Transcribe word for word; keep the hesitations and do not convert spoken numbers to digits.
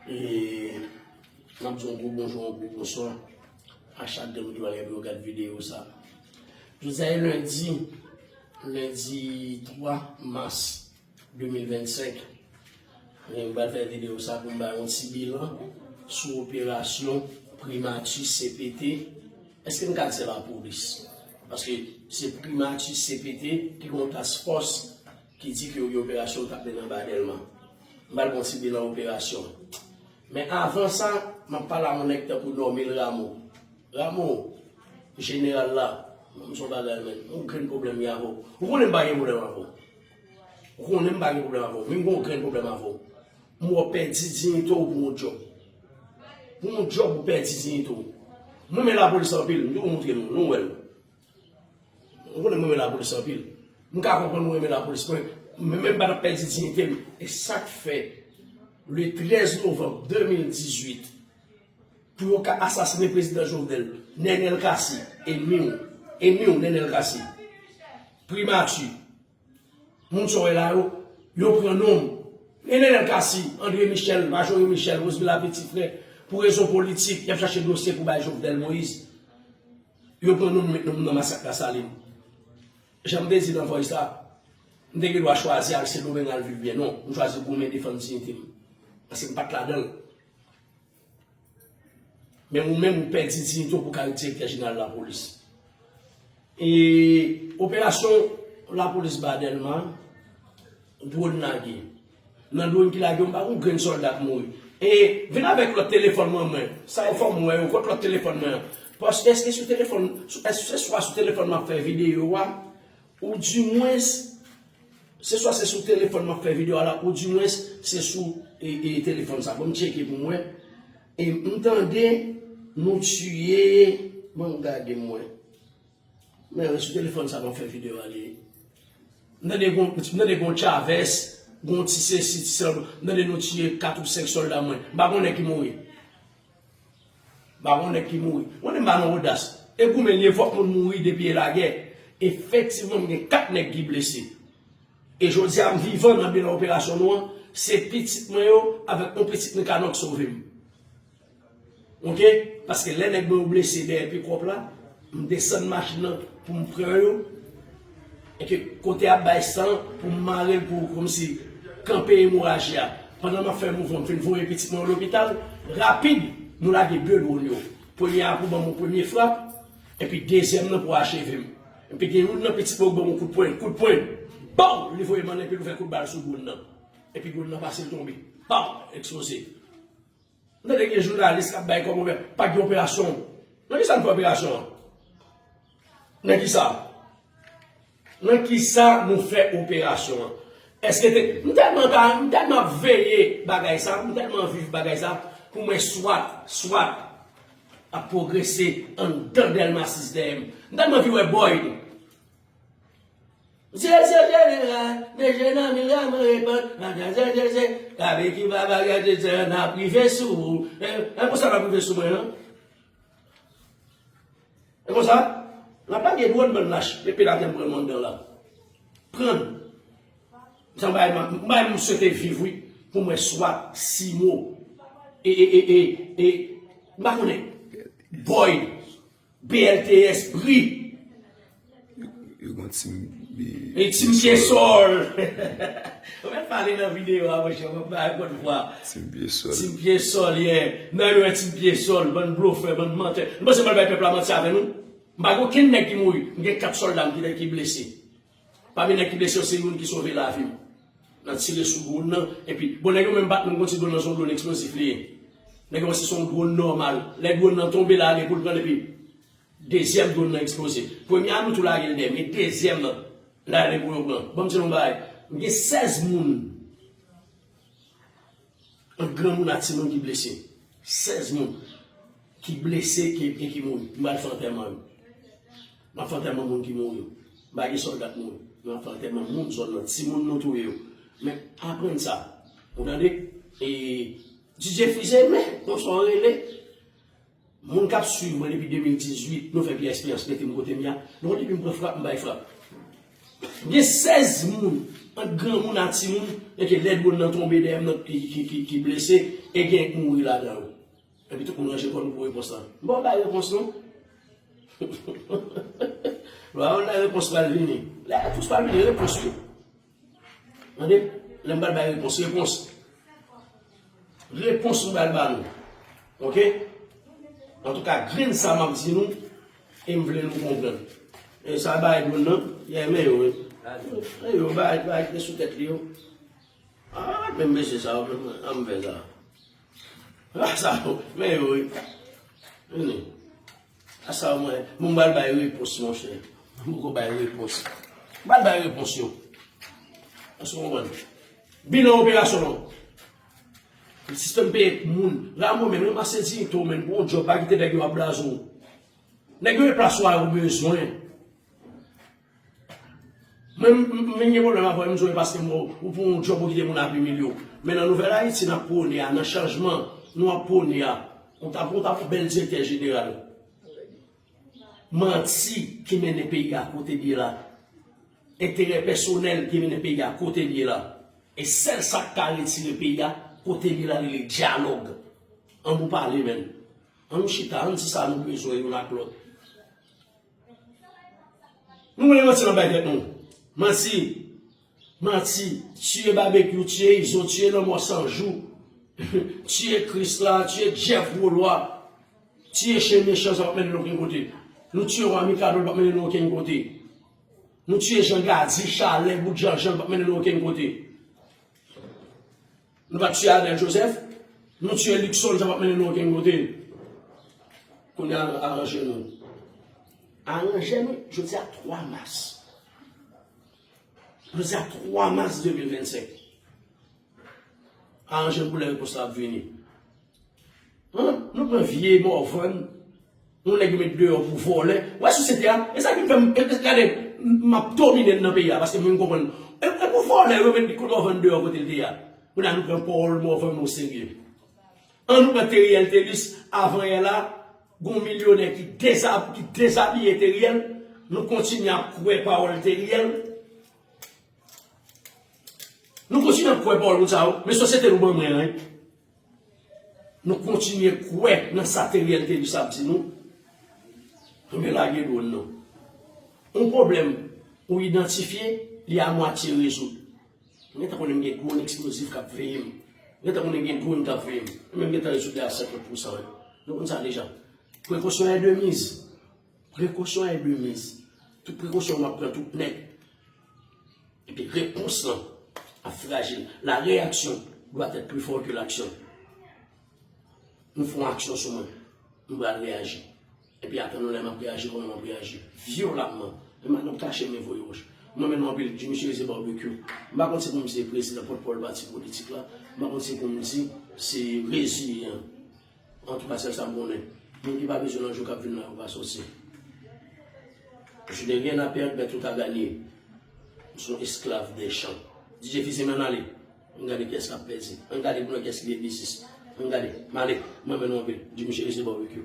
E, m ap di yon gwo bonjou, yon gwo bonswa a chak grenn moun ki pral gade pou yo gad videyo sa. Jodi a e lendi, lendi twa mas de mil vennsenk. E, m pral fè videyo sa pou m bay yon ti bilan sou operasyon Primati C P T. Èske n ka di se lapolis? Paske se Primati C P T ki gen yon task fòs ki di ke yo gen operasyon k ap mennen anba Dèlma. M pral fè yon ti bilan operasyon. Men avan sa, m ap pale a yon nèg tankou Normil Rameau. Rameau, jeneral la, m se yon bagay, men, yon grenn pwoblèm m gen avè w. Ou konnen m pa gen pwoblèm avè w. Ou konnen m pa gen pwoblèm avè w, men m gen yon grenn pwoblèm avè w. M wè w pèdi diyite w pou yon djòb. Pou yon djòb ou pèdi diyite w. Mwen renmen lapolis anpil, m te konn montre nou, nou wè l. Ou konnen mwen renmen lapolis anpil. M ka konprann mwen renmen lapolis, mwen, men, men m pa t ap pèdi diyite m. E sa k fè, le trèz novanm de mil dizuit, pou yo ka asasinen prezidan Jovenel, Nenel Cassy, enmi w, enmi w, Nenel Cassy, Primati, moun sa w wè la yo, yo pran non m. E Nenel Cassy, André Michel, Majorie Michel, Roseville Petit Frère, pou rezon politik, y ap chache dosye pou bay Jovenel Moïse. Yo pran non m, met non m nan masak Lasalin. Jan m te di nan voice la, m te gen dwa chwazi al Sendomeng al viv byen. Non, m chwazi goumen defann diyite m. Paske m pa t ladan l. Men ou menm ou pèdi diyite w pou w ka ret direktè jeneral lapolis. E operasyon lapolis ba Dèlma, dwòn lage. Nan dwòn ki lage yo, m pa wè yon grenn sòlda k mouri. E vin avèk lòt telefòn mwen, mwen. Sa yo fè m wè yo, kot lòt telefòn mwen an? Paske èske sou telefòn, sou, èske se swa sou telefòn m ap fè videyo a, ou dimwens, se swa se sou telefòn m ap fè videyo a la, ou dimwens se sou, e, e, telefòn sa. Ban m tcheke pou m wè. E m tande nou tiye, ban m gade m wè. Men sou telefòn sa m ap fè videyo a li ye. M tande gon, m tande gon Chavez, gon ti sesi, ti sèl, m tande nou tiye kat ou senk sòlda mwen. M pa konnen ki mouri. M pa konnen ki mouri. Ou konnen m pa nan odas. E goumen li ye, fòk moun mouri depi e lagè. Efektivman, m gen kat nèg ki blese. E jodi a, m vivan nan bilan operasyon nou an. Se pitit mwen yo, avèk yon pitit Nikanò k sove m. Oke? Paske lè nèg mwen yo blese dèyè pikòp la, m desann machin nan pou m pran yo. E ke kote ap bay san pou m mare l pou kòmsi kanpe emoraji a. Pandan m ap fè mouvman, m fin voye pitit mwen yo lopital. Rapid, nou lage de dwòn yo. Premye a pou ban m yon premye frap, epi dezyèm nan pou acheve m. Epi gen youn nan pitit mwen yo ban m yon kout pwen, kout pwen. Baw! Li voye m anlè, epi l ouvè kout bal sou dwòn nan. Epi dwòn nan pase l tonbe. Baw! Eksploze. M tande gen jounalis k ap bay kòmantè, pa gen operasyon. Nan kisa nou fè operasyon an? Nan kisa? Nan kisa nou fè operasyon an? Èske te, m tèlman ta, m tèlman ap veye bagay sa, m tèlman viv bagay sa, pou m wè swat, swat ap pwogrese anndan Dèlma sis dèyè m. M tèlman anvi wè Boyd. Zye, zye, jeneral, men je nan mil la mwen repann, nan zye, zye, zye, zye, kabe ki pa bagay de zye, n ap rive sou ou. E, e konsa n ap rive sou mwen, non? E konsa, n ap lage dwòn ban lach, epi la gen pran anndan la. Pran. Sa bay, m bay m swete viv, wi, pou mwen swat, Simo, e, e, e, e, e, m pa konnen, Boyd, B L T S, Bri. Yo, yo gon tim, e, tim Pye Sòl. Ou mèt pale nan videyo a, monchè, mwen pa konn vwa. Tim Pye Sòl. Tim Pye Sòl, yeah. Nan yo wè Tim Pye Sòl, bann blofè, bann mantè. Nou panse m al bay pèp la manti avè nou? M pa gen okenn nèg ki mouri. M gen kat sòlda m ki, ki blese. Pami nèg ki blese yo, se youn ki sove lavi m. Nan tire sou dwòn nan, epi, bon, nèg yo menm bat nou, gon ti dwòn nan, se yon dwòn eksplozif li ye. Nèg yo panse se yon dwòn nòmal. Lè dwòn nan tonbe la, ale pou l pran l, epi dezyèm dwòn nan eksploze. Premye a nou tou lage l dèyè, men dezyèm nan, l ale pou yo pran. Ban m di nou yon bagay. M gen sèz moun, ant granmoun ak timoun, ki blese. Sèz moun ki blese, ki, e ki mouri. M pral fè antèman yo. M ap fè antèman moun ki mouri yo. M pa gen sòlda k mouri. M ap fè antèman moun zòn nan, timoun nou touye yo. Men aprann sa. Ou tande? E D J Fize, men, konsa w rele. Moun k ap swiv mwen depi de mil dizuit, nou fè byen esperyans mete m kote m ye a. Nou konn depi m pran frap, m bay frap. M gen sèz moun Ant granmoun a timoun, e ke lè dwòn nan tonbe dèyè m nan ki, ki, ki, ki blese, e gen k mouri ladan yo. Epi tout moun ranje kò nou pou repons lan. M pa bay repons non. Lwa yon lè repons pral vini. Lè repons pral vini, repons wi. Tande, lè m pral bay repons, repons. Repons m pral ba nou. Oke? Antouka, grenn sa m ap di nou, e m vle nou konprann. E sa bay moun nan, yè men yo, wi. Men yo, bay, bay, te sou tèt li yo. Ah, menm mesye sa yo, menm, an m fè sa. Ah, sa yo, men yo, wi. Vini. A sa mwen, mwen m pral bay repons, monchè. Mwen poko bay repons. M pral bay repons yo. Èske w konprann? Bilan operasyon an. Sistèm peye moun. Rameau, men, ranmase diyite w, men, pou yon djòb, pa kite nèg yo ap blaze w. Nèg yo e plas ou a yo bezwen. Mwen, m, m, m gen pwoblèm avè w, m di w, paske m wè w, ou pran yon djòb, ou kite moun ap imilye w. Men nan Nouvèl Ayiti, n ap pwone a, nan chanjman, nou ap pwone a. Ou t ap, ou t ap yon bèl direktè jeneral. Manti ki mennen peyi a kote l ye la. Enterè pèsonèl ki mennen peyi a kote l ye la. E sèl sa k ka retire peyi a kote l ye la, rele dyalòg. Ann nou pale, menn. Ann nou chita, ann di sa nou bezwen youn ak lòt. Nou renmen manti nan bay tèt nou. Manti. Manti. Tiye Babekyou, tiye Izo, tiye Lanmò San Jou. Tiye Krisla, tiye Jeff Gwolwa. Tiye Chen Mechan, sa p ap mennen nou okenn kote. Nou tiye Rwa Mikado, l p ap mennen nou okenn kote. Nou tiye Jan Gadi, Chalè, Bout Jan Jan, l p ap mennen nou okenn kote. Nou pa tiye Arnel Joseph, nou tiye Luckson, sa p ap mennen nou okenn kote. Kounye a, aranje nou. Aranje nou, jodi a twa mas. Jodi a twa mas de mil vennsenk. Aranje nou pou lè repons la ap vini. Hein? Nou pran vye Morvan. Yon nèg yo met deyò pou vòlè. Wè sosyete a? E sa ki fè m, e, e, gade, m, m ap domine nan peyi a, paske mwen m konprann. E, e pou vòlè yo met Morvan deyò kote l te ye a. Kounye a nou pran pawòl Morvan o serye. An nou pran Teriel Thelus, avan yè la, gon milyonè ki deza-, ki dezabiye Teriel, nou kontinye ap kwè pawòl Teriel. Nou kontinye ap kwè pawòl moun sa yo, men sosyete nou ban mwen an, wi. Nou kontinye kwè nan sa Teriel Thelus ap di nou. Ebyen lage dwòn nan. Yon pwoblèm ou idantifye, li amwatye rezoud. M gentan konnen m gen dwòn eksplozif k ap veye m. M gentan konnen gen dwòn k ap veye m. Mwen menm m gentan rezoud li a senkant pousan, wi. Nou konn sa deja. Prekosyon est de mise. Prekosyon est de mise. Tout prekosyon w ap pran tout nèt. Epi repons lan ap frajil. La réaction doit être plus forte que l'action. Nou fè yon aksyon sou mwen, m pral reyaji. Epi atann yon lè m ap reyaji, kòman m ap reyaji? Vyolamman. Men madanm kache men voye wòch. Mwen menm anpil, di misye se barbecue. M pa konn si pou m se prezidan pòtpawòl pati politik la. M pa konn si pou m di se reziyen. Antouka, sèl sa m konnen, moun ki pa bezwen nan jou k ap vin la yo pa sòti. Je n'ai rien à perdre, mais tout à gagner. M se yon esklav dè chan. D J Fizi, men ann ale. Ann gade kiyès k ap pèdi. Ann gade pou nou kiyès ki gen biznis. Ann gade. M ale. Mwen menm anpil. Di misye se barbecue.